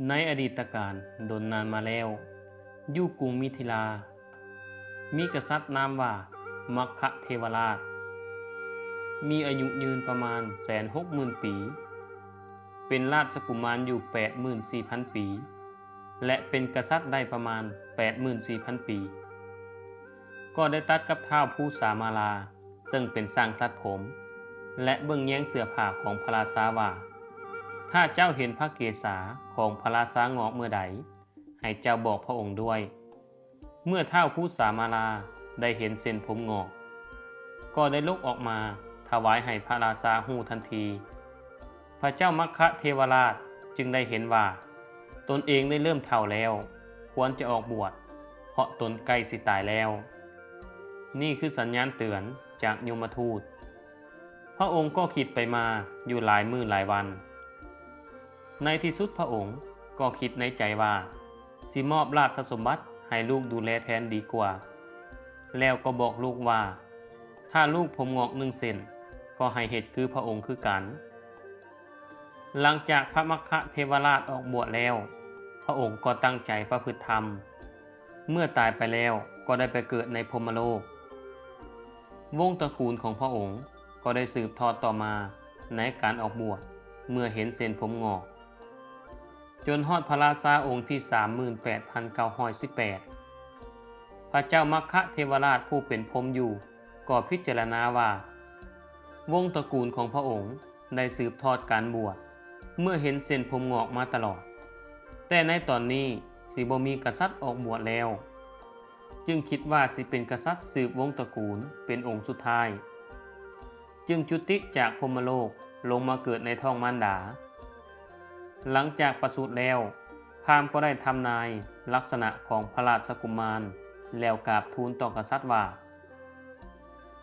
ໃນອະດີດຕະການດົນນານມາແລ້ວ, ຢູ່ກຸງມິທິລາ, ມີກະສັດນາມວ່າ ມັກຄະເທວະລາດ, ມີອາຍຸຍືນປະມານແສນຫົກໝື່ນປີ, ເປັນລາຊະກຸມານຢູ່ແປດໝື່ນສີ່ພັນປີ ແລະ ເປັນກະສັດໄດ້ປະມານແປດໝື່ນສີ່ພັນປີ. ກໍໄດ້ຕັດກັບທ້າວພູສາມາລາ ເຊິ່ງເປັນຊ່າງຕັດຜົມ ແລະ ເບິ່ງແຍງເສື້ອຜ້າຂອງພະລາຊາວ່າ, ຖ້າເຈົ້າເຫັນພະເກສາຂອງພະລາຊາງອກເມື່ອໃດ, ໃຫ້ເຈົ້າບອກພະອົງດ້ວຍ. ເມື່ອທ້າວພູສາມາລາໄດ້ເຫັນເສັ້ນຜົມງອກ, ກໍໄດ້ລຸກອອກມາຖວາຍໃຫ້ພະລາຊາຮູ້ທັນທີ. ພະເຈົ້າມັກຄະເທວະລາດຈຶ່ງໄດ້ເຫັນວ່າ ຕົນເອງໄດ້ເລີ່ມເຖົ້າແລ້ວ, ຄວນຈະອອກບວດ, ເພາະຕົນໃກ້ຊິຕາຍແລ້ວ. ນີ້ຄືສັນຍານເຕືອນຈາກຍົມມະທູດ. ພະອົງກໍຄິດໄປມາຢູ່ຫຼາຍມື້ຫຼາຍວັນ. ໃນທີ່ສຸດພະອົງກໍຄິດໃນໃຈວ່າ ຊິມອບລາຊະສົມບັດໃຫ້ລູກດູແລແທນດີກວ່າ, ແລ້ວກໍບອກລູກວ່າ ຖ້າລູກຜົມງອກໜຶ່ງເສັ້ນ, ກໍໃຫ້ເຮັດຄືພະອົງຄືກັນ. ຫຼັງຈາກພະມັກຄະເທວະລາດອອກບວດແລ້ວ, ພະອົງກໍຕັ້ງໃຈປະພຶດທຳ. ເມື່ອຕາຍໄປແລ້ວກໍໄດ້ໄປເກີດໃນພົມມະໂລກ. ວົງຕະກູນຂອງພະອົງກໍໄດ້ສືບທອດຕໍ່ມາໃນການອອກບວດເມື່ອເຫັນເສັ້ນຜົມງອກ, ຈົນຮອດພະລາຊາອົງທີສາມໝື່ນແປດພັນເກົ້າຮ້ອຍສິບແປດ. ພະເຈົ້າມັກຄະເທວະລາດຜູ້ເປັນພົມຢູ່ ກໍພິຈາລະນາວ່າ ວົງຕະກູນຂອງພະອົງໄດ້ສືບທອດການບວດ ເມື່ອເຫັນເສັ້ນຜົມງອກມາຕະຫຼອດ, ແຕ່ໃນຕອນນີ້ຊິບໍ່ມີກະສັດອອກບວດແລ້ວ, ຈຶ່ງຄິດວ່າຊິເປັນກະສັດສືບວົງຕະກູນເປັນອົງສຸດທ້າຍ, ຈຶ່ງຈຸຕິຈາກພົມມະໂລກລົງມາເກີດໃນທ້ອງມານດາ. ຫຼັງຈາກປະສູດແລ້ວ, ພາມກໍໄດ້ທຳນາຍລັກສະນະຂອງພະລາຊະກຸມານ ແລ້ວກາບທູນຕໍ່ກະສັດວ່າ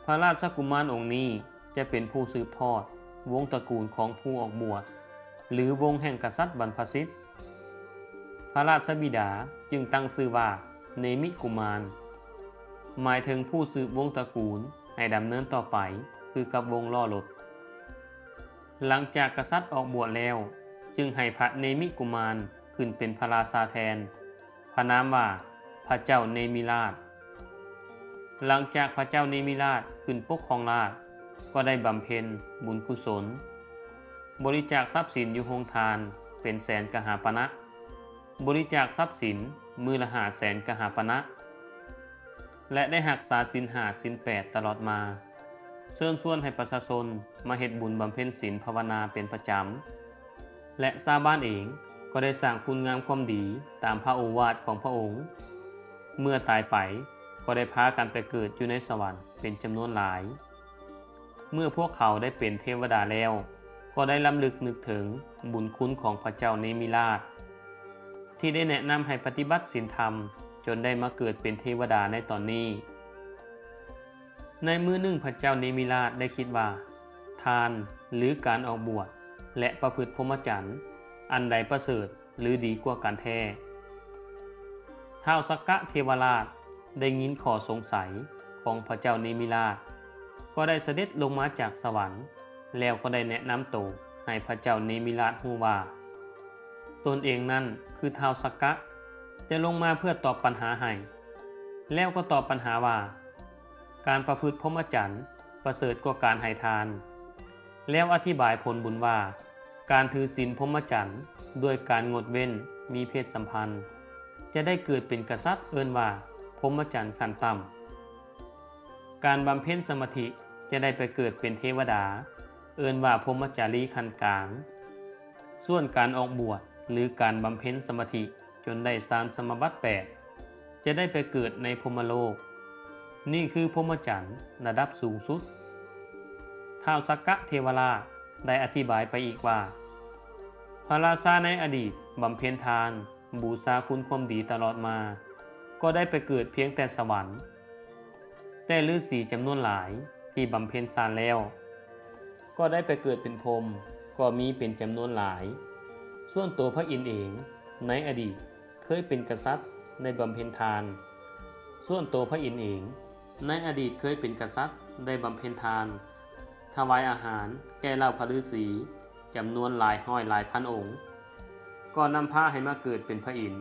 ພະລາຊະກຸມານອົງນີ້ຈະເປັນຜູ້ສືບທອດວົງຕະກູນຂອງຜູ້ອອກບວດ ຫຼື ວົງແຫ່ງກະສັດບັນພະສິດ. ພະລາຊະບິດາຈຶ່ງຕັ້ງຊື່ວ່າເນມິກຸມານ, ໝາຍເຖິງຜູ້ສືບວົງຕະກູນໃຫ້ດຳເນີນຕໍ່ໄປ ຄືກັບວົງລໍ້ລົດ. ຫຼັງຈາກກະສັດອອກບວດແລ້ວ, ຈຶ່ງໃຫ້ພະເນມິກຸມານຂຶ້ນເປັນພະລາຊາແທນ, ພະນາມວ່າພະເຈົ້າເນມິລາດ. ຫຼັງຈາກພະເຈົ້າເນມິລາດຂຶ້ນປົກຄອງລາດ, ກໍໄດ້ບຳເພັນບຸນກຸສົນ, ບໍລິຈາກຊັບສິນຢູ່ໂຮງທານເປັນແສນກະຫາປະນະ, ບໍລິຈາກຊັບສິນມື້ລະຫ້າແສນກະຫາປະນະ, ແລະ ໄດ້ຮັກສາສິນຫ້າສິນແປດຕະຫຼອດມາ, ເຊີນຊວນໃຫ້ປະຊາຊົນມາເຮັດບຸນບຳເພັນສິນພາວະນາເປັນປະຈຳ. ແລະ ຊາວບ້ານເອງກໍໄດ້ສ້າງຄຸນງາມຄວາມດີຕາມພະໂອວາດຂອງພະອົງ. ເມື່ອຕາຍໄປກໍໄດ້ພາກັນໄປເກີດຢູ່ໃນສະຫວັນເປັນຈຳນວນຫຼາຍ. ເມື່ອພວກເຂົາໄດ້ເປັນເທວະດາແລ້ວ, ກໍໄດ້ລຳລຶກນຶກເຖິງບຸນຄຸນຂອງພະເຈົ້າເນມິລາດ ທີ່ໄດ້ແນະນຳໃຫ້ປະຕິບັດສິນທຳ ຈົນໄດ້ມາເກີດເປັນເທວະດາໃນຕອນນີ້. ໃນມື້ໜຶ່ງພະເຈົ້າເນມິລາດໄດ້ຄິດວ່າ ທານ ຫຼື ການອອກບວດ ແລະ ປະພຶດພົມມະຈັນ ອັນໃດປະເສີດ ຫຼື ດີກວ່າກັນແທ້? ທ້າວສັກກະເທວະລາດໄດ້ຍິນຂໍ້ສົງໄສຂອງພະເຈົ້າເນມິລາດ, ກໍໄດ້ສະເດັດລົງມາຈາກສະຫວັນ, ແລ້ວກໍໄດ້ແນະນຳໂຕໃຫ້ພະເຈົ້າເນມິລາດຮູ້ວ່າ ຕົນເອງນັ້ນຄືທ້າວສັກກະ ຈະລົງມາເພື່ອຕອບປັນຫາໃຫ້, ແລ້ວກໍຕອບປັນຫາວ່າ ການປະພຶດພົມມະຈັນປະເສີດກວ່າການໃຫ້ທານ, ແລ້ວອະທິບາຍຜົນບຸນວ່າ ການຖືສິນພົມມະຈັນດ້ວຍການງົດເວັ້ນມີເພດສຳພັນ ຈະໄດ້ເກີດເປັນກະສັດ ເອີ້ນວ່າພົມມະຈັນຂັ້ນຕ່ຳ. ການບຳເພັນສະມາທິຈະໄດ້ໄປເກີດເປັນເທວະດາ ເອີ້ນວ່າພົມມະຈາລີຂັ້ນກາງ. ສ່ວນການອອກບວດ ຫຼື ການບຳເພັນສະມາທິຈົນໄດ້ຊານສະມາບັດແປດ ຈະໄດ້ໄປເກີດໃນພົມມະໂລກ. ນີ້ຄືພົມມະຈັນລະດັບສູງສຸດ. ທ້າວສັກກະເທວະລາດໄດ້ອະທິບາຍໄປອີກວ່າ ພະລາຊາໃນອະດີດບຳເພັນທານ, ບູຊາຄຸນຄວາມດີຕະຫຼອດມາ, ກໍໄດ້ໄປເກີດພຽງແຕ່ສະຫວັນ. ແຕ່ລືສີຈຳນວນຫຼາຍທີ່ບຳເພັນຊານແລ້ວ ກໍໄດ້ໄປເກີດເປັນພົມ ກໍມີເປັນຈຳນວນຫຼາຍ. ສ່ວນໂຕພະອິນເອງ ໃນອະດີດເຄີຍເປັນກະສັດໄດ້ບຳເພັນທານ. ສ່ວນໂຕພະອິນເອງ ໃນອະດີດເຄີຍເປັນກະສັດໄດ້ບຳເພັນທານ, ຖວາຍອາຫານແກ່ເຫຼົ່າພະລືສີ ຈຳນວນຫຼາຍຮ້ອຍຫຼາຍພັນອົງ, ກໍນຳພາໃຫ້ມາເກີດເປັນພະອິນ.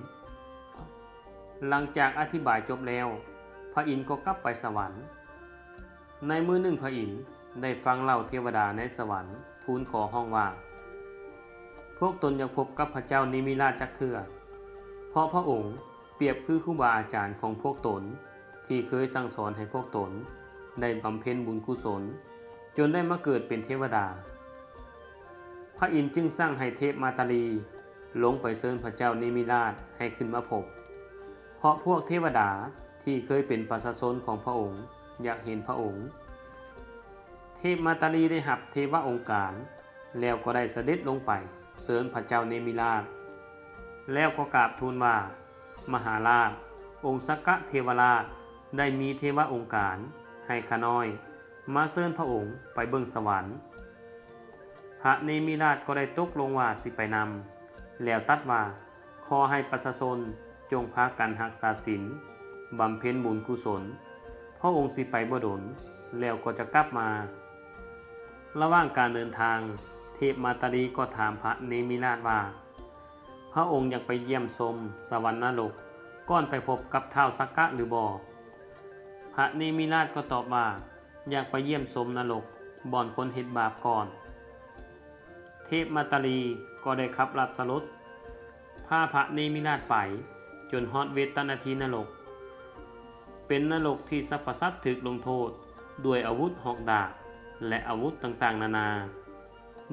ຫຼັງຈາກອະທິບາຍຈົບແລ້ວ, ພະອິນກໍກັບໄປສະຫວັນ. ໃນມື້ໜຶ່ງພະອິນໄດ້ຟັງເລົ່າເທວະດາໃນສະຫວັນທູນຂໍຮ້ອງວ່າ, ພວກຕົນຢາກພົບກັບພະເຈົ້າເນມິລາດຈັກເທື່ອ, ເພາະພະອົງປຽບຄືຄູບາອາຈານຂອງພວກຕົນ ທີ່ເຄີຍສັ່ງສອນໃຫ້ພວກຕົນໄດ້ບຳເພັນບຸນກຸສົນ, ຈົນໄດ້ມາເກີດເປັນເທວະດາ. ພະອິນຈຶ່ງສັ່ງໃຫ້ເທບມາຕາລີລົງໄປເຊີນພະເຈົ້າເນມິລາດໃຫ້ຂຶ້ນມາພົບ, ເພາະພວກເທວະດາທີ່ເຄີຍເປັນປະຊາຊົນຂອງພະອົງຢາກເຫັນພະອົງ. ເທບມາຕາລີໄດ້ຮັບເທວະອົງການ ແລ້ວກໍໄດ້ສະເດັດລົງໄປເຊີນພະເຈົ້າເນມິລາດ, ແລ້ວກໍກາບທູນວ່າ, ມະຫາລາດ, ອົງສັກກະເທວະລາດໄດ້ມີເທວະອົງການໃຫ້ຂ້ານ້ອຍມາເຊີນພະອົງໄປເບິ່ງສະຫວັນ. ພະເນມິລາດກໍໄດ້ຕົກລົງວ່າຊິໄປນຳ, ແລ້ວຕັດວ່າ, ຂໍໃຫ້ປະຊາຊົນຈົ່ງພາກັນຮັກສາສິນ, ບຳເພັນບຸນກຸສົນ, ພະອົງຊິໄປບໍ່ດົນ ແລ້ວກໍຈະກັບມາ. ລະຫວ່າງການເດີນທາງ, ເທບມາຕາລີກໍຖາມພະເນມິລາດວ່າ, ພະອົງຢາກໄປຢ້ຽມຊົມສະຫວັນນະລົກ ກ່ອນໄປພົບກັບທ້າວສັກກະຫຼືບໍ່? ພະເນມິລາດກໍຕອບວ່າ, ຢາກໄປຢ້ຽມຊົມນະລົກ ບ່ອນຄົນເຮັດບາບກ່ອນ. ເທບມາຕາລີກໍໄດ້ຂັບລາຊະລົດ ພາພະເນມິລາດໄປຈົນຮອດເວຕະນະທີນະລົກ, ເປັນນະລົກທີ່ສັບພະສັດຖືກລົງໂທດດ້ວຍອາວຸດຫອກດາບ ແລະ ອາວຸດຕ່າງໆນານາ.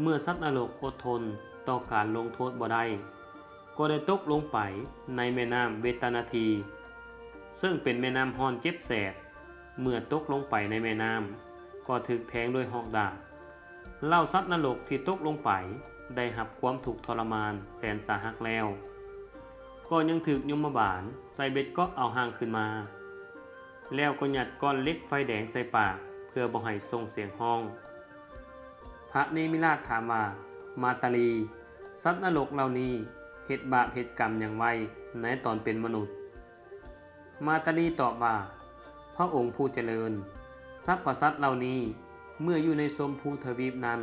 ເມື່ອສັດນະລົກອົດທົນຕໍ່ການລົງໂທດບໍ່ໄດ້, ກໍໄດ້ຕົກລົງໄປໃນແມ່ນ້ຳເວຕະນະທີ, ເຊິ່ງເປັນແມ່ນ້ຳຮ້ອນເຈັບແສບ. ເມື່ອຕົກລົງໄປໃນແມ່ນ້ຳ, ກໍຖືກແທງດ້ວຍຫອກດາບ. ເຫຼົ່າສັດນະລົກທີ່ຕົກລົງໄປໄດ້ຮັບຄວາມທຸກທໍລະມານແສນສາຫັກແລ້ວ, ກໍຍັງຖືກຍົມມະບານໃສ່ເບັດເກາະເອົາຮ່າງຂຶ້ນມາ, ແລ້ວກໍຍັດກ້ອນເຫຼັກໄຟແດງໃສ່ປາກເພື່ອບໍ່ໃຫ້ສົ່ງສຽງຮ້ອງ. ພະເນມິລາດຖາມວ່າ, ມາຕາລີ, ສັດນະລົກເຫຼົ່ານີ້ເຮັດບາບເຮັດກຳຫຍັງໄວ້ໃນຕອນເປັນມະນຸດ? ມາຕາລີຕອບວ່າ, ພະອົງຜູ້ຈະເລີນ, ສັບພະສັດເຫຼົ່ານີ້ເມື່ອຢູ່ໃນຊົມພູທະວີບນັ້ນ,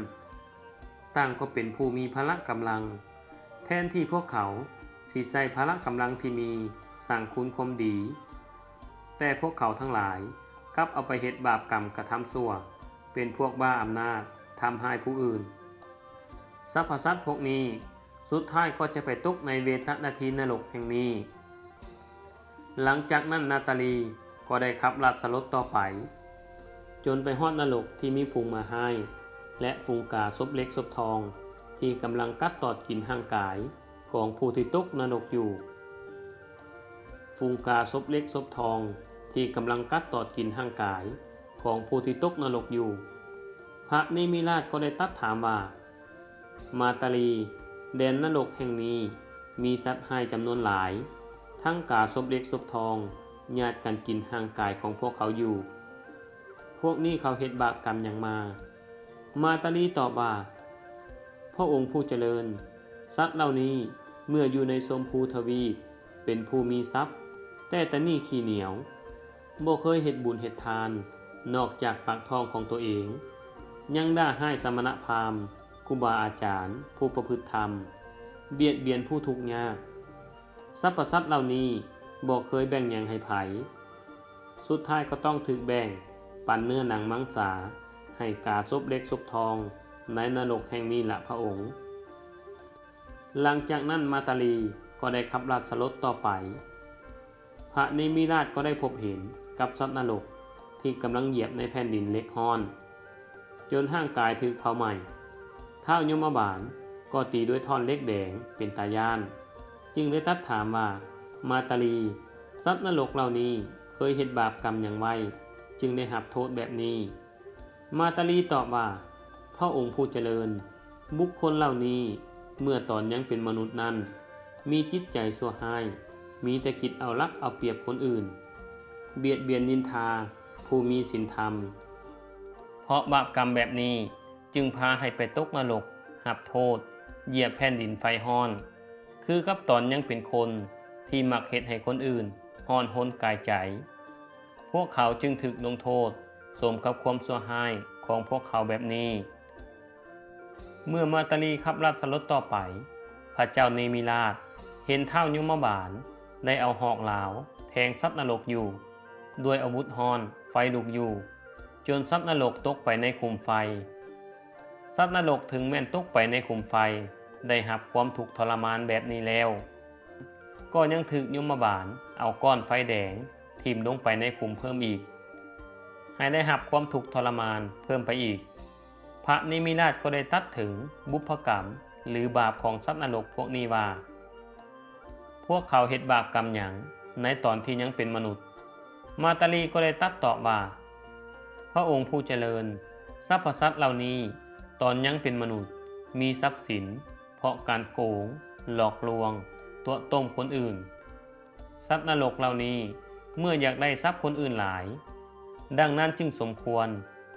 ຕ່າງກໍເປັນຜູ້ມີພະລະກຳລັງ. ແທນທີ່ພວກເຂົາຊິໃຊ້ພະລະກຳລັງທີ່ມີສ້າງຄຸນຄວາມດີ, ແຕ່ພວກເຂົາທັງຫຼາຍກັບເອົາໄປເຮັດບາບກຳກະທຳຊົ່ວ, ເປັນພວກບ້າອຳນາດ, ທຳຮ້າຍຜູ້ອື່ນ. ສັບພະສັດພວກນີ້ສຸດທ້າຍກໍຈະໄປຕົກໃນເວຕະນະທີນະລົກແຫ່ງນີ້. ຫຼັງຈາກນັ້ນນາຕາລີກໍໄດ້ຂັບລາຊະລົດຕໍ່ໄປ, ຈົນໄປຮອດນະລົກທີ່ມີຝູງໝາຮ້າຍ ແລະ ຝູງກາສົບເຫຼັກສົບທອງ ທີ່ກຳລັງກັດຕອດກິນຮ່າງກາຍຂອງຜູ້ທີ່ຕົກນະລົກຢູ່. ຝູງກາສົບເຫຼັກສົບທອງທີ່ກຳລັງກັດຕອດກິນຮ່າງກາຍຂອງຜູ້ທີ່ຕົກນະລົກຢູ່. ພະເນມິລາດກໍໄດ້ຕັດຖາມວ່າ, ມາຕາລີ, ແດນນະລົກແຫ່ງນີ້ມີສັດຮ້າຍຈຳນວນຫຼາຍ, ທັງກາສົບເຫຼັກສົບທອງຍາດກັນກິນຮ່າງກາຍຂອງພວກເຂົາຢູ່. ພວກນີ້ເຂົາເຮັດບາບກຳຫຍັງມາ? ມາຕາລີຕອບວ່າ, ພະອົງຜູ້ຈະເລີນ, ສັດເຫຼົ່ານີ້ເມື່ອຢູ່ໃນຊົມພູທະວີບ ເປັນຜູ້ມີຊັບ, ແຕ່ຕາໜີຂີ້ໜຽວ, ບໍ່ເຄີຍເຮັດບຸນເຮັດທານນອກຈາກປາກທ້ອງຂອງຕົວເອງ, ຍັງດ່າຮ້າຍສະມະນະພາມ, ຄູບາອາຈານ, ຜູ້ປະພຶດທຳ, ບຽດບຽນຜູ້ທຸກຍາກ. ສັບພະສັດເຫຼົ່ານີ້ບໍ່ເຄີຍແບ່ງຫຍັງໃຫ້ໃຜ, ສຸດທ້າຍກໍຕ້ອງຖືກແບ່ງປັນເນື້ອໜັງມັງສາໃຫ້ກາສົບເຫຼັກສົບທອງໃນນະລົກແຫ່ງນີ້ລະພະອົງ. ຫຼັງຈາກນັ້ນມາຕາລີກໍໄດ້ຂັບລາຊະລົດຕໍ່ໄປ. ພະເນມິລາດກໍໄດ້ພົບເຫັນກັບສັດນະລົກທີ່ກຳລັງຢຽບໃນແຜ່ນດິນເຫຼັກຮ້ອນ, ຈົນຮ່າງກາຍຖືກເຜົາໄໝ້. ທ້າວຍົມມະບານກໍຕີດ້ວຍທ່ອນເຫຼັກແດງເປັນຕາຢ້ານ, ຈຶ່ງໄດ້ຕັດຖາມວ່າ, ມາຕາລີ, ສັດນະລົກເຫຼົ່ານີ້ເຄີຍເຮັດບາບກຳຫຍັງໄວ້, ຈຶ່ງໄດ້ຮັບໂທດແບບນີ້? ມາຕາລີຕອບວ່າ, ພະອົງຜູ້ຈະເລີນ, ບຸກຄົນເຫຼົ່ານີ້ເມື່ອຕອນຍັງເປັນມະນຸດນັ້ນ ມີຈິດໃຈຊົ່ວຮ້າຍ, ມີແຕ່ຄິດເອົາລັດເອົາປຽບຄົນອື່ນ, ບຽດບຽນນິນທາຜູ້ມີສິນທຳ. ເພາະບາບກຳແບບນີ້ຈຶ່ງພາໃຫ້ໄປຕົກນະລົກ, ຮັບໂທດ, ຢຽບແຜ່ນດິນໄຟຮ້ອນ, ຄືກັບຕອນຍັງເປັນຄົນທີ່ມັກເຮັດໃຫ້ຄົນອື່ນຮ້ອນຮົນກາຍໃຈ. ພວກເຂົາຈຶ່ງຖືກລົງໂທດສົມກັບຄວາມຊົ່ວຮ້າຍຂອງພວກເຂົາແບບນີ້. ເມື່ອມາຕາລີຂັບລາຊະລົດຕໍ່ໄປ, ພ ພະເຈົ້າເນມິລາດເຫັນທ້າວຍົມມະບານໄດ້ເອົາຫອກລາວແທງສັດນະລົກຢູ່ ດ້ວຍອາວຸດຮ້ອນໄຟລຸກຢູ່ ຈົນສັດນະລົກຕົກໄປໃນຂຸມໄຟ. ສັດນະລົກເຖິງແມ່ນຕົກໄປໃນຂຸມໄຟ ໄດ້ຮັບຄວາມທຸກທໍລະມານແບບນີ້ແລ້ວ ກໍຍັງຖືກຍົມມະບານເອົາກ້ອນໄຟແດງຖິ້ມລົງໄປໃນຂຸມເພີ່ມອີກ ໃຫ້ໄດ້ຮັບຄວາມທຸກທໍລະມານເພີ່ມໄປອີກ. ພະເນມິລາດກໍໄດ້ຕັດເຖິງບຸບພະກຳ ຫຼື ບາບຂອງສັດນະລົກພວກນີ້ວ່າ ພວກເຂົາເຮັດບາບກຳຫຍັງໃນຕອນທີ່ຍັງເປັນມະນຸດ? ມາຕາລີກໍໄດ້ຕັດຕອບວ່າ ພະອົງຜູ້ຈະເລີນ, ສັບພະສັດເຫຼົ່ານີ້ຕອນຍັງເປັນມະນຸດມີຊັບສິນ ເພາະການໂກງ, ຫຼອກລວງ, ຕົວະຕົ້ມຄົນອື່ນ. ສັດນະລົກເຫຼົ່ານີ້ເມື່ອຢາກໄດ້ຊັບຄົນອື່ນຫຼາຍ, ດັ່ງນັ້ນຈຶ່ງສົມຄວນ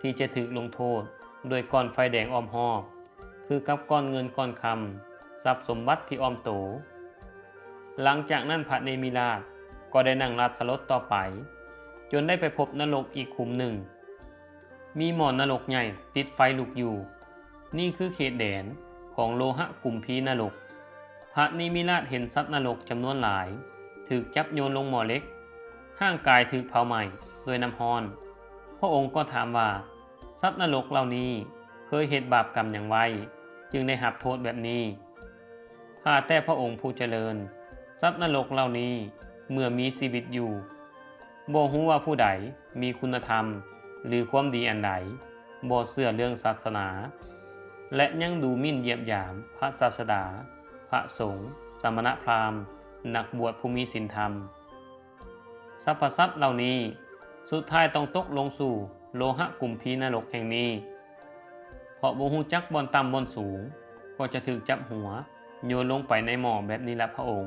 ທີ່ຈະຖືກລົງໂທດດ້ວຍກ້ອນໄຟແດງອ້ອມຮອບ ຄືກັບກ້ອນເງິນກ້ອນຄຳ, ຊັບສົມບັດທີ່ອ້ອມໂຕ. ຫຼັງຈາກນັ້ນພະເນມິລາດກໍໄດ້ນັ່ງລາຊະລົດຕໍ່ໄປ ຈົນໄດ້ໄປພົບນະລົກອີກຂຸມໜຶ່ງ. ມີໝໍນະລົກໃຫຍ່ຕິດໄຟລຸກຢູ່. ນີ້ຄືເຂດແດນຂອງໂລຫະກຸມພີນະລົກ. ພະເນມິລາດເຫັນສັດນະລົກຈຳນວນຫຼາຍຖືກຈັບໂຍນລົງໝໍເຫຼັກ, ຮ່າງກາຍຖືກເຜົາໄໝ້ດ້ວຍນ້ຳຮ້ອນ. ພະອົງກໍຖາມວ່າ ສັດນະລົກເຫຼົ່ານີ້ເຄີຍເຮັດບາບກຳຫຍັງໄວ້ ຈຶ່ງໄດ້ຮັບໂທດແບບນີ້? ຂ້າແຕ່ພະອົງຜູ້ຈະເລີນ, ສັດນະລົກເຫຼົ່ານີ້ເມື່ອມີຊີວິດຢູ່ ບໍ່ຮູ້ວ່າຜູ້ໃດມີຄຸນນະທຳ ຫຼື ຄວາມດີອັນໃດ, ບໍ່ເຊື່ອເລື່ອງສາສະໜາ ແລະ ຍັງດູໝິ່ນຢຽບຢາມພະສາສະດາ, ພະສົງ, ສະມະນະພຣາມ, ນັກບວດຜູ້ມີສິນທຳ. ສັບພະສັດເຫຼົ່ານີ້ສຸດທ້າຍຕ້ອງຕົກລົງສູ່ໂລຫະກຸມພີນະລົກແຫ່ງນີ້ ເພາະບໍ່ຮູ້ຈັກບ່ອນຕ່ຳບ່ອນສູງ ກໍຈະຖືກຈັບຫົວໂຍນລົງໄປໃນໝໍແບບນີ້ລະພະອົງ.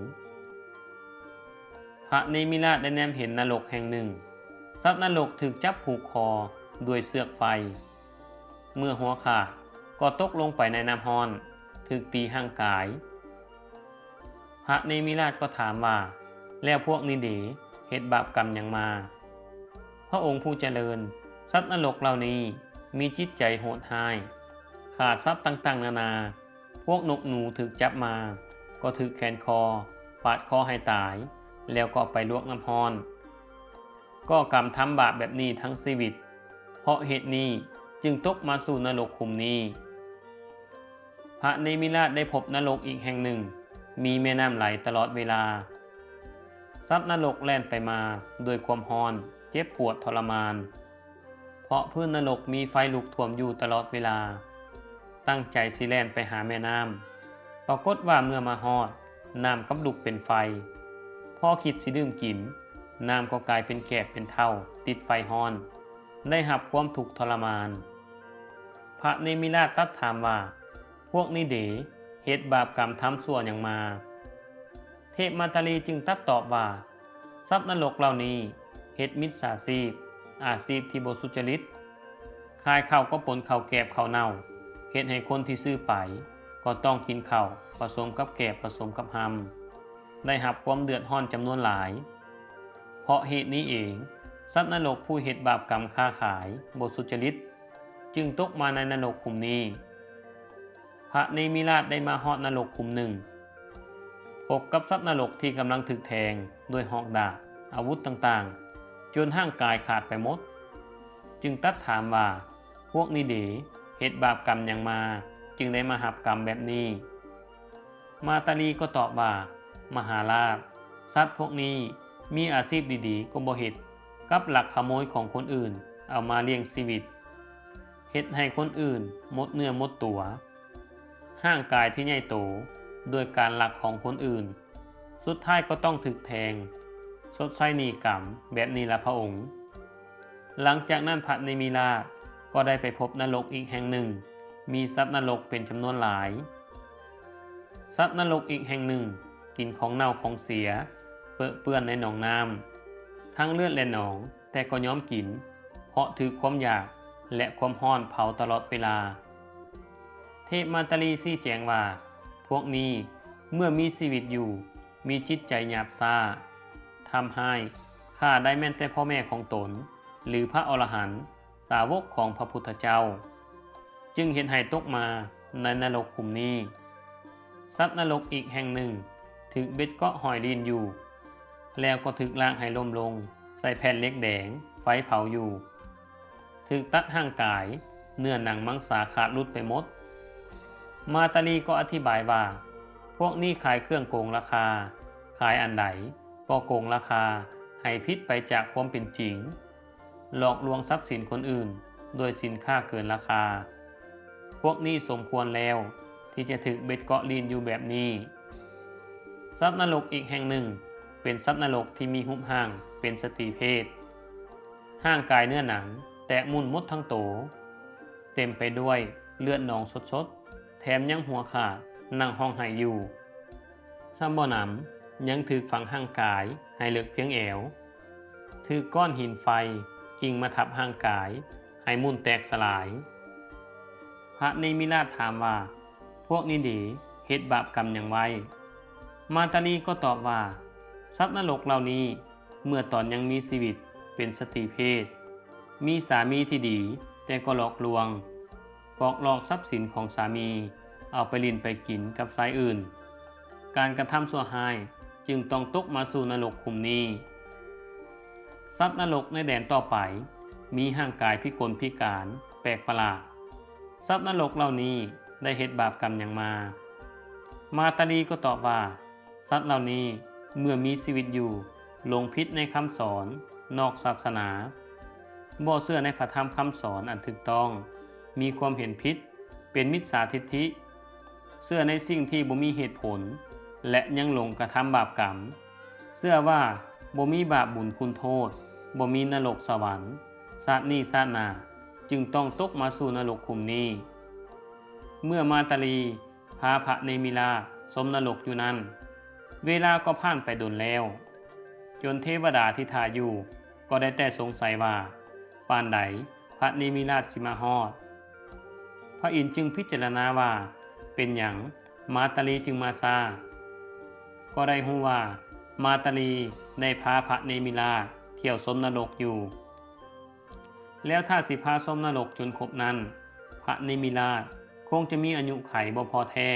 ພະເນມິລາດໄດ້ແນມເຫັນນະລົກແຫ່ງໜຶ່ງ. ສັດນະລົກຖືກຈັບຜູກຄໍດ້ວຍເຊືອກໄຟ. ເມື່ອຫົວຂາດກໍຕົກລົງໄປໃນນ້ຳຮ້ອນ, ຖືກຕີຮ່າງກາຍ. ພະເນມິລາດກໍຖາມວ່າ ແລ້ວພວກນີ້ເດ ເຮັດບາບກຳຫຍັງມາ? ພະອົງຜູ້ຈະເລີນ, ສັດນະລົກເຫຼົ່ານີ້ມີຈິດໃຈໂຫດຮ້າຍ, ຂ້າສັດຕ່າງໆນານາ. ພວກນົກໜູຖືກຈັບມາ ກໍຖືກແຂວນຄໍ, ປາດຄໍໃຫ້ຕາຍ, ແລ້ວກໍໄປລວກນ້ຳຮ້ອນ. ກໍກຳທຳບາບແບບນີ້ທັງຊີວິດ. ເພາະເຫດນີ້ຈຶ່ງຕົກມາສູ່ນະລົກຂຸມນີ້. ພະເນມິລາດໄດ້ພົບນະລົກອີກແຫ່ງໜຶ່ງ ມີແມ່ນ້ຳໄຫຼຕະຫຼອດເວລາ. ສັດນະລົກແລ່ນໄປມາດ້ວຍຄວາມຮ້ອນ, ເຈັບປວດທໍລະມານ ເພາະພື້ນນະລົກມີໄຟລຸກຖ້ວມຢູ່ຕະຫຼອດເວລາ. ຕັ້ງໃຈຊິແລ່ນໄປຫາແມ່ນ້ຳ, ປາກົດວ່າເມື່ອມາຮອດ, ນ້ຳກັບລຸກເປັນໄຟ. ພໍຄິດຊິດື່ມກິນ, ນ້ຳກໍກາຍເປັນແກບເປັນເທົ້າຕິດໄຟຮ້ອນ, ໄດ້ຮັບຄວາມທຸກທໍລະມານ. ພະເນມິລາດຕັດຖາມວ່າ, ພວກນີ້ເດ ເຮັດບາບກຳທຳຊົ່ວຫຍັງມາ? ເທບມາຕາລີຈຶ່ງຕັດຕອບວ່າ, ສັດນະລົກເຫຼົ່ານີ້ເຮັດມິດສາຊີບ, ອາຊີບທີ່ບໍ່ສຸດຈະລິດ, ຂາຍເຂົ້າກໍປົນເຂົ້າແກບເຂົ້າເນົ່າ, ເຮັດໃຫ້ຄົນທີ່ຊື້ໄປກໍຕ້ອງກິນເຂົ້າປະສົມກັບແກບປະສົມກັບຮຳ, ໄດ້ຮັບຄວາມເດືອດຮ້ອນຈຳນວນຫຼາຍ. ເພາະເຫດນີ້ເອງ, ສັດນະລົກຜູ້ເຮັດບາບກຳຄ້າຂາຍບໍ່ສຸດຈະລິດ ຈຶ່ງຕົກມາໃນນະລົກຂຸມນີ້. ພະເນມິລາດໄດ້ມາຮອດນະລົກຂຸມໜຶ່ງ, ພົບກັບສັດນະລົກທີ່ກຳລັງຖືກແທງດ້ວຍຫອກດາບ, ອາວຸດຕ່າງໆ, ຈົນຮ່າງກາຍຂາດໄປໝົດ, ຈຶ່ງຕັດຖາມວ່າ, ພວກນີ້ເດ ເຮັດບາບກຳຫຍັງມາ, ຈຶ່ງໄດ້ມາຮັບກຳແບບນີ້? ມາຕາລີກໍຕອບວ່າ, ມະຫາລາດ, ສັດພວກນີ້ມີອາຊີບດີໆກໍບໍ່ເຮັດ, ກັບລັກຂະໂມຍຂອງຄົນອື່ນເອົາມາລ້ຽງຊີວິດ, ເຮັດໃຫ້ຄົນອື່ນໝົດເນື້ອໝົດຕົວ, ຮ່າງກາຍທີ່ໃຫຍ່ໂຕດ້ວຍການລັກຂອງຄົນອື່ນ, ສຸດທ້າຍກໍຕ້ອງຖືກແທງ, ຊົດໃຊ້ໜີ້ກຳແບບນີ້ລະພະອົງ. ຫຼັງຈາກນັ້ນພະເນມິລາດກໍໄດ້ໄປພົບນະລົກອີກແຫ່ງໜຶ່ງ, ມີສັດນະລົກເປັນຈຳນວນຫຼາຍ. ສັດນະລົກອີກແຫ່ງໜຶ່ງກິນຂອງເນົ່າຂອງເສຍ, ເປິະເປື້ອນໃນໜອງນ້ຳ, ທັງເລືອດແລະໜອງ, ແຕ່ກໍຍອມກິນ, ເພາະຖືກຄວາມຢາກ ແລະ ຄວາມຮ້ອນເຜົາຕະຫຼອດເວລາ. ເທບມາຕາລີຊີ້ແຈງວ່າ, ພວກນີ້ເມື່ອມີຊີວິດຢູ່ ມີຈິດໃຈຫຍາບຊ້າ, ທຳຮ້າຍ, ຂ້າໄດ້ແມ່ນແຕ່ພໍ່ແມ່ຂອງຕົນ ຫຼື ພະອໍລະຫັນ, ສາວົກຂອງພະພຸດທະເຈົ້າ, ຈຶ່ງເຮັດໃຫ້ຕົກມາໃນນະລົກຂຸມນີ້. ສັດນະລົກອີກແຫ່ງໜຶ່ງຖືກເບັດເກາະຫ້ອຍລີ້ນຢູ່ ແລ້ວກໍຖືກລາກໃຫ້ລົ້ມລົງໃສ່ແຜ່ນເຫຼັກແດງ ໄຟເຜົາຢູ່ ຖືກຕັດຮ່າງກາຍ ເນື້ອໜັງມັງສາຂາດຫຼຸດໄປໝົດ. ມາຕາລີກໍອະທິບາຍວ່າ ພວກນີ້ຂາຍເຄື່ອງໂກງລາຄາ, ຂາຍອັນໃດກໍໂກງລາຄາ ໃຫ້ຜິດໄປຈາກຄວາມເປັນຈິງ, ຫຼອກລວງຊັບສິນຄົນອື່ນດ້ວຍສິນຄ້າເກີນລາຄາ. ພວກນີ້ສົມຄວນແລ້ວທີ່ຈະຖືກເບັດເກາະລີ້ນຢູ່ແບບນີ້. ສັດນະລົກອີກແຫ່ງໜຶ່ງເປັນສັດນະລົກທີ່ມີຮູບຮ່າງເປັນສະຕີເພດ. ຮ່າງກາຍເນື້ອໜັງແຕກໝຸ່ນໝົດທັງໂຕ, ເຕັມໄປດ້ວຍເລືອດໜອງສົດໆ, ແຖມຍັງຫົວຂາດ, ນັ່ງຮ້ອງໄຫ້ຢູ່. ຊຳບໍ່ໜຳ, ຍັງຖືກຝັງຮ່າງກາຍໃຫ້ເລິກພຽງແອວ, ຖືກກ້ອນຫີນໄຟກິ້ງມາທັບຮ່າງກາຍໃຫ້ໝຸ່ນແຕກສະຫຼາຍ. ພະເນມິລາດຖາມວ່າ, ພວກນີ້ເດ ເຮັດບາບກຳຫຍັງໄວ້? ມາຕາລີກໍຕອບວ່າ, ສັດນະລົກເຫຼົ່ານີ້ ເມື່ອຕອນຍັງມີຊີວິດເປັນສະຕີເພດ, ມີສາມີທີ່ດີແຕ່ກໍຫຼອກລວງ, ປອກລອກຊັບສິນຂອງສາມີ ເອົາໄປຫຼິ້ນໄປກິນກັບຊາຍອື່ນ. ການກະທຳຊົ່ວຮ້າຍຈຶ່ງຕ້ອງຕົກມາສູ່ນະລົກຂຸມນີ້. ສັດນະລົກໃນແດນຕໍ່ໄປ ມີຮ່າງກາຍພິກົນພິການ ແປກປະຫຼາດ. ສັດນະລົກເຫຼົ່ານີ້ໄດ້ເຮັດບາບກຳຫຍັງມາ? ມາຕາລີກໍຕອບວ່າ, ສັດເຫຼົ່ານີ້ເມື່ອມີຊີວິດຢູ່ ຫຼົງຜິດໃນຄຳສອນນອກສາສະໜາ, ບໍ່ເຊື່ອໃນພະທຳຄຳສອນອັນຖືກຕ້ອງ, ມີຄວາມເຫັນຜິດ, ເປັນມິດສາທິດຖິ, ເຊື່ອໃນສິ່ງທີ່ບໍ່ມີເຫດຜົນ ແລະ ຍັງຫຼົງກະທຳບາບກຳ, ເຊື່ອວ່າບໍ່ມີບາບບຸນຄຸນໂທດ, ບໍ່ມີນະລົກສະຫວັນ, ຊາດນີ້ຊາດໜ້າຈຶ່ງຕ້ອງຕົກມາສູ່ນະລົກຂຸມນີ້. ເມື່ອມາຕາລີ ພາພະເນມິລາດຊົມນະລົກຢູ່ນັ້ນ. ເວລາກໍຜ່ານໄປດົນແລ້ວ, ຈົນເທວະດາທີ່ຖ້າຢູ່ກໍໄດ້ແຕ່ສົງໄສວ່າ ປານໃດພະເນມິລາດຊິມາຮອດ. ພະອິນຈຶ່ງພິຈາລະນາວ່າ ເປັນຫຍັງມາຕາລີຈຶ່ງມາຊ້າ? ກໍໄດ້ຮູ້ວ່າມາຕາລີໄດ້ພາພະເນມິລາດທ່ຽວຊົມນະລົກຢູ່. ແລ້ວຖ້າຊິພາຊົມນະລົກຈົນຄົບນັ້ນ, ພະເນມິລາດຄົງຈະມີອາຍຸໄຂບໍ່ພໍແທ້,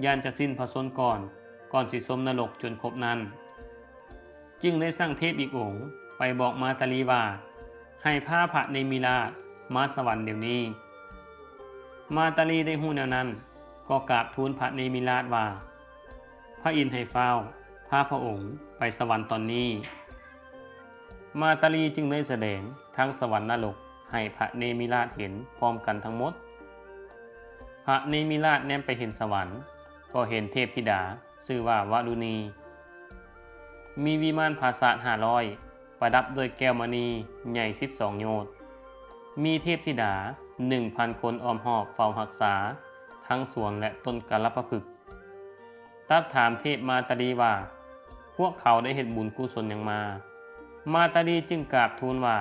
ຢ້ານຈະສິ້ນພະຊົນກ່ອນ, ກ່ອນຊິຊົມນະລົກຈົນຄົບນັ້ນ. ຈຶ່ງໄດ້ສັ່ງເທບອີກອົງໄປບອກມາຕາລີວ່າ ໃຫ້ພາພະເນມິລາດມາສະຫວັນດຽວນີ້. ມາຕາລີໄດ້ຮູ້ແນວນັ້ນ, ກໍກາບທູນພະເນມິລາດວ່າ ພະອິນໃຫ້ຟ້າວພາພະອົງໄປສະຫວັນຕອນນີ້. ມາຕາລີຈຶ່ງໄດ້ສະແດງທັງສະຫວັນນະລົກໃຫ້ພະເນມິລາດເຫັນພ້ອມກັນທັງໝົດ. ພະເນມິລາດແນມໄປເຫັນສະຫວັນ, ກໍເຫັນເທບທິດາຊື່ວ່າວາລຸນີ, ມີວິມານຜາສາດຫ້າຮ້ອຍ ປະດັບດ້ວຍແກ້ວມະນີໃຫຍ່ສິບສອງໂຍດ, ມີເທບທິດາໜຶ່ງພັນຄົນອ້ອມຮອບເຝົ້າຮັກສາທັງສວນ ແລະ ຕົ້ນກາລະປະພຶກ. ຕັດຖາມເທບມາຕາລີວ່າ ພວກເຂົາໄດ້ເຮັດບຸນກຸສົນຫຍັງມາ? ມາຕາລີຈຶ່ງກາບທູນວ່າ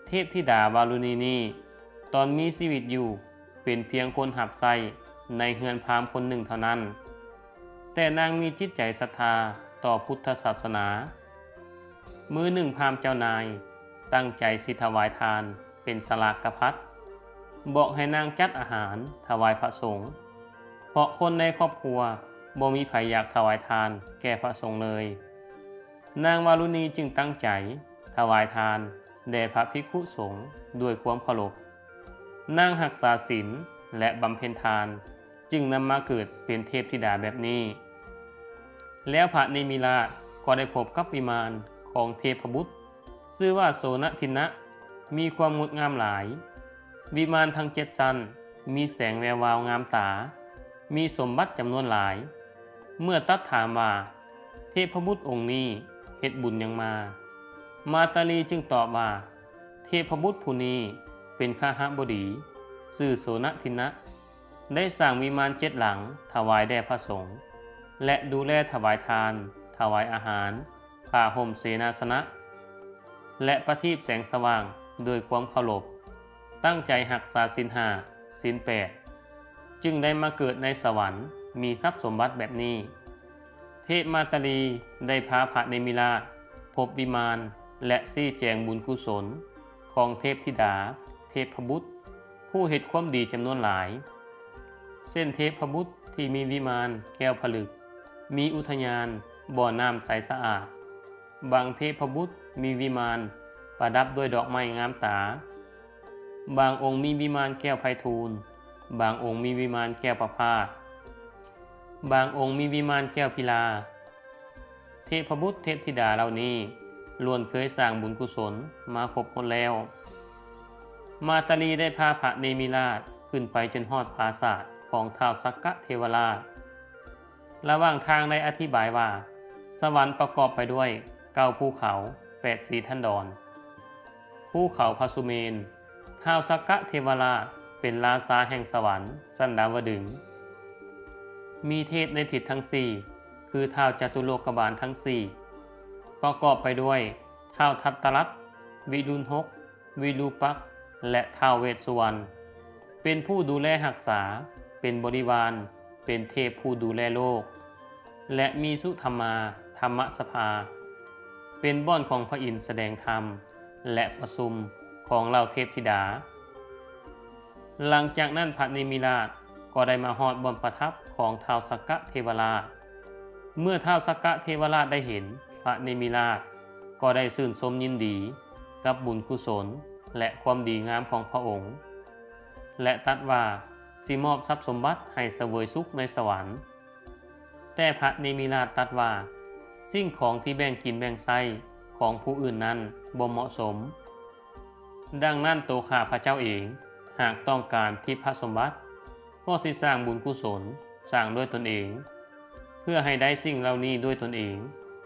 ເທບທິດາວາລຸນີນີ້ ຕອນມີຊີວິດຢູ່ ເປັນພຽງຄົນຮັບໃຊ້ໃນເຮືອນພາມຄົນໜຶ່ງເທົ່ານັ້ນ, ແຕ່ນາງມີຈິດໃຈສັດທາຕໍ່ພຸດທະສາສະໜາ. ມື້ໜຶ່ງພາມເຈົ້ານາຍຕັ້ງໃຈຊິຖວາຍທານເປັນສະຫຼາກະພັດ, ບອກໃຫ້ນາງຈັດອາຫານຖວາຍພະສົງ, ເພາະຄົນໃນຄອບຄົວບໍ່ມີໃຜຢາກຖວາຍທານແກ່ພະສົງເລີຍ. ນາງວາລຸນີຈຶ່ງຕັ້ງໃຈຖວາຍທານແດ່ພະພິກຂຸສົງດ້ວຍຄວາມເຄົາລົບ. ນາງຮັກສາສິນ ແລະ ບຳເພັນທານ, ຈຶ່ງນຳມາເກີດເປັນເທບທິດາແບບນີ້. ແລ້ວພະເນມິລາດກໍໄດ້ພົບກັບວິມານຂອງເທບພະບຸດ, ຊື່ວ່າໂສນະທິນນະ, ມີຄວາມງົດງາມຫຼາຍ. ວິມານທັງເຈັດຊັ້ນ ມີແສງແວວວາວງາມຕາ, ມີສົມບັດຈຳນວນຫຼາຍ. ເມື່ອຕັດຖາມວ່າ ເທບພະບຸດອົງນີ້ເຮັດບຸນຫຍັງມາ? ມາຕາລີຈຶ່ງຕອບວ່າ ເທບພະບຸດຜູ້ນີ້ເປັນຄະຫະບໍດີ ຊື່ໂສນະທິນນະ, ໄດ້ສ້າງວິມານເຈັດຫຼັງຖວາຍແດ່ພະສົງ ແລະ ດູແລຖວາຍທານ, ຖວາຍອາຫານ, ຜ້າຫົ່ມເສນາສະນະ ແລະ ປະທີບແສງສະຫວ່າງດ້ວຍຄວາມເຄົາລົບ, ຕັ້ງໃຈຮັກສາສິນຫ້າ, ສິນແປດ, ຈຶ່ງໄດ້ມາເກີດໃນສະຫວັນ, ມີຊັບສົມບັດແບບນີ້. ເທບມາຕາລີໄດ້ພາພະເນມິລາດພົບວິມານ ແລະ ຊີ້ແຈງບຸນກຸສົນຂອງເທບທິດາ, ເທບພະບຸດ, ຜູ້ເຮັດຄວາມດີຈຳນວນຫຼາຍ, ເຊັ່ນ ເທບພະບຸດເທ ທີ່ມີວິມານແກ້ວຜະລຶກ, ມີອຸທະຍານບໍ່ນ້ຳໃສສະອາດ. ບາງເທບພະບຸດມີວິມານປະດັບດ້ວຍດອກໄມ້ງາມຕາ, ບາງອົງມີວິມານແກ້ວໄພທູນ, ບາງອົງມີວິມານແກ້ວປະພາດ, ບາງອົງມີວິມານແກ້ວພິລາ. ເທບພະບຸດເທບທິດາເຫຼົ່ານີ້ລ້ວນເຄີຍສ້າງບຸນກຸສົນມາຄົບໝົດແລ້ວ. ມາຕາລີໄດ້ພາພະເນມິລາດຂຶ້ນໄປຈົນຮອດປາສາດຂອງທ້າວສັກກະເທວະລາດ. ລະຫວ່າງທາງໄດ້ອະທິບາຍວ່າ ສະຫວັນປະກອບໄປດ້ວຍເກົ້າພູເຂົາ ແປດສີທັນດອນ. ພູເຂົາພະສຸເມນ, ທ້າວສັກກະເທວະລາດເປັນລາຊາແຫ່ງສະຫວັນສັນດາວະດຶງ. ມີເທບໃນທິດທັງສີ່ ຄືທ້າວຈະຕຸໂລກະບານທັງສີ່ ປະກອບໄປດ້ວຍທ້າວທັດຕະລັດ, ວິລຸນຫົກ, ວິຣູປັກ ແລະ ທ້າວເວດສຸວັນ ເປັນຜູ້ດູແລຮັກສາ, ເປັນບໍລິວານ, ເປັນເທບຜູ້ດູແລໂລກ ແລະ ມີສຸທຳມາທຳມະສະພາ ເປັນບ່ອນຂອງພະອິນສະແດງທຳ ແລະ ປະຊຸມຂອງເຫຼົ່າເທບທິດາ. ຫຼັງຈາກນັ້ນພະເນມິລາດກໍໄດ້ມາຮອດບ່ອນປະທັບຂອງທ້າວສັກກະເທວະລາດ. ເມື່ອທ້າວສັກກະເທວະລາດໄດ້ເຫັນພະເນມິລາດ ກໍໄດ້ຊື່ນຊົມຍິນດີກັບບຸນກຸສົນ ແລະ ຄວາມດີງາມຂອງພະອົງ ແລະ ຕັດວ່າຊິມອບຊັບສົມບັດໃຫ້ສະເຫວີຍສຸກໃນສະຫວັນ. ແຕ່ພະເນມິລາດຕັດວ່າ ສິ່ງຂອງທີ່ແບ່ງກິນແບ່ງໃຊ້ຂອງຜູ້ອື່ນນັ້ນບໍ່ເໝາະສົມ. ດັ່ງນັ້ນ ໂຕຂ້າພະເຈົ້າເອງ ຫາກຕ້ອງການທິບພະສົມບັດ ກໍຊິສ້າງບຸນກຸສົນ ສ້າງດ້ວຍຕົນເອງ ເພື່ອໃຫ້ໄດ້ສິ່ງເຫຼົ່ານີ້ດ້ວຍຕົນເອງ,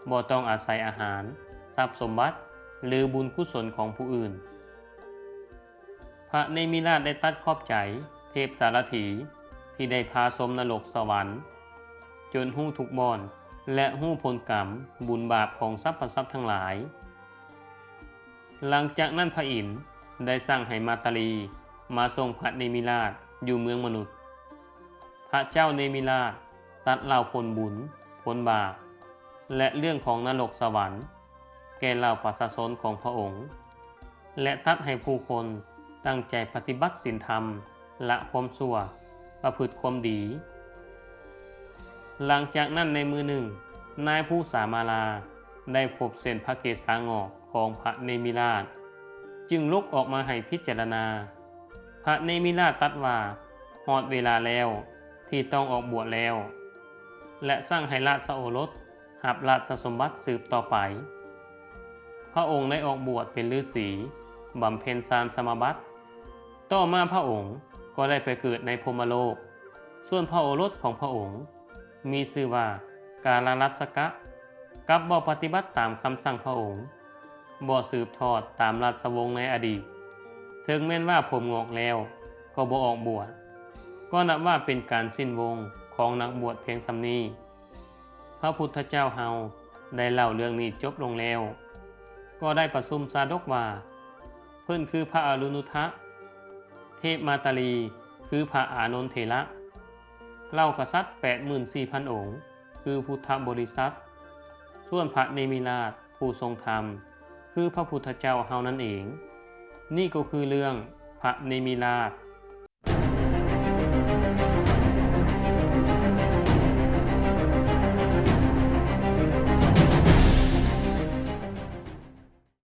ບໍ່ຕ້ອງອາໄສອາຫານ, ຊັບສົມບັດ ຫຼື ບຸນກຸສົນຂອງຜູ້ອື່ນ. ພະເນມິລາດໄດ້ຕັດຂອບໃຈເທບສາລະຖີ ທີ່ໄດ້ພາຊົມນະລົກສະຫວັນ ຈົນຮູ້ທຸກບ່ອນ ແລະ ຮູ້ຜົນກຳບຸນບາບຂອງສັບພະສັດທັງຫຼາຍ. ຫຼັງຈາກນັ້ນພະອິນໄດ້ສັ່ງໃຫ້ມາຕາລີມາສົ່ງພະເນມິລາດຢູ່ເມືອງມະນຸດ. ພະເຈົ້າເນມິລາດຕັດເລົ່າຜົນບຸນ, ຜົນບາບ ແລະ ເລື່ອງຂອງນະລົກສະຫວັນ ແກ່ເຫຼົ່າປະຊາຊົນຂອງພະອົງ ແລະ ຕັດໃຫ້ຜູ້ຄົນຕັ້ງໃຈປະຕິບັດສິນທຳ, ລະຄວາມຊົ່ວ, ປະພຶດຄວາມດີ. ຫຼັງຈາກນັ້ນໃນມື້ໜຶ່ງ, ນາຍພູສາມາລາໄດ້ພົບເສັ້ນພະເກສາງອກຂອງພະເນມິລາດ, ຈຶ່ງລຸກອອກມາໃຫ້ພິຈາລະນາ. ພະເນມິລາດຕັດວ່າ ຮອດເວລາແລ້ວທີ່ຕ້ອງອອກບວດແລ້ວ ແລະ ສັ່ງໃຫ້ລາຊະໂອລົດ ຮັບລາຊະສົມບັດສືບຕໍ່ໄປ. ພະອົງໄດ້ອອກບວດເປັນລືສີ, ບຳເພັນຊານສະມາບັດ. ຕໍ່ມາພະອົງກໍໄດ້ໄປເກີດໃນພົມມະໂລກ. ສ່ວນພະໂອລົດຂອງພະອົງມີຊື່ວ່າກາລະລັດສະກະ ກັບບໍ່ປະຕິບັດຕາມຄຳສັ່ງພະອົງ, ບໍ່ສືບທອດຕາມລາຊະວົງໃນອະດີດ. ເຖິງແມ່ນວ່າຜົມງອກແລ້ວກໍບໍ່ອອກບວດ, ກໍນັບວ່າເປັນການສິ້ນວົງຂອງນັກບວດພຽງສ່ຳນີ້. ພະພຸດທະເຈົ້າເຮົາໄດ້ເລົ່າເລື່ອງນີ້ຈົບລົງແລ້ວ, ກໍໄດ້ປະຊຸມຊາດົກວ່າ ເພິ່ນຄືພະອະລຸນຸດທະ, ເທບມາຕາລີຄືພະອານົນເຖລະ, ເຫຼົ່າກະສັດແປດໝື່ນສີ່ພັນອົງ ຄືພຸດທະບໍລິສັດ, ສ່ວນພະເນມິລາດຜູ້ຊົງທຳ ຄືພະພຸດທະເຈົ້າເຮົານັ້ນເອງ. ນີ້ກໍຄືເລື່ອງພະເນມິລາດ